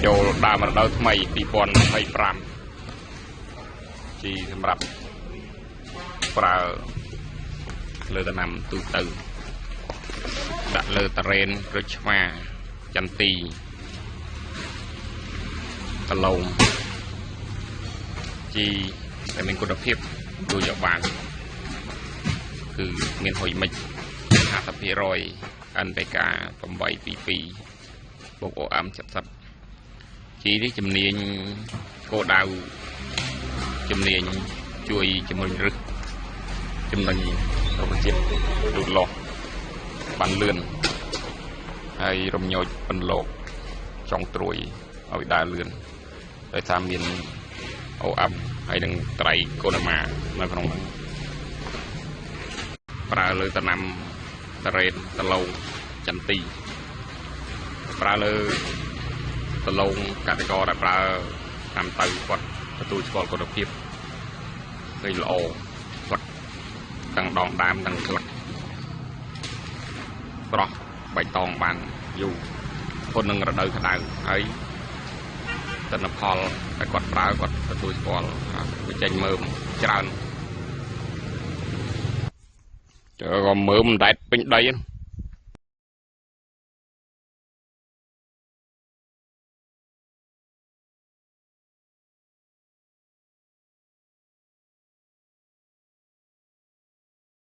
ចូលដើមរដូវថ្មី2025ជីសម្រាប់ប្រើលើដំណាំទូទៅដាក់លើតារ៉េនក្រូចឆ្មាចន្ទីកឡោមជីដែលមានគុណភាពទទួលយកបានគឺមានហុយមិច50% NPK 822បូក OM 70ជីនេះជំនាញគោដៅជំនាញជួយជំរុញរឹសចំណេញរុក្ខជាតិលូតលាស់បានលឿនហើយរំញោចពន្លកចុងត្រួយឲ្យដើរលឿនដោយសារមាន OM ហើយនឹងត្រៃកូណាម៉ានៅក្នុងហ្នឹងប្រើលើដំណាំតារ៉េនដឡូងចន្ទីប្រើលើដឡូងកសិករដែលប្រើតាមទៅគាត់ទទួលស្គាល់គុណភាពឃើញល្អគាត់ទាំងដងដើមទាំងស្លឹកស្រស់បៃតងបានយូរធន់នឹងរដូវក្តៅហើយទិន្នផលដែលគាត់ប្រើគាត់ទទួលស្គាល់វាចេញមើមច្រើនក៏មើមដែតពេញដី។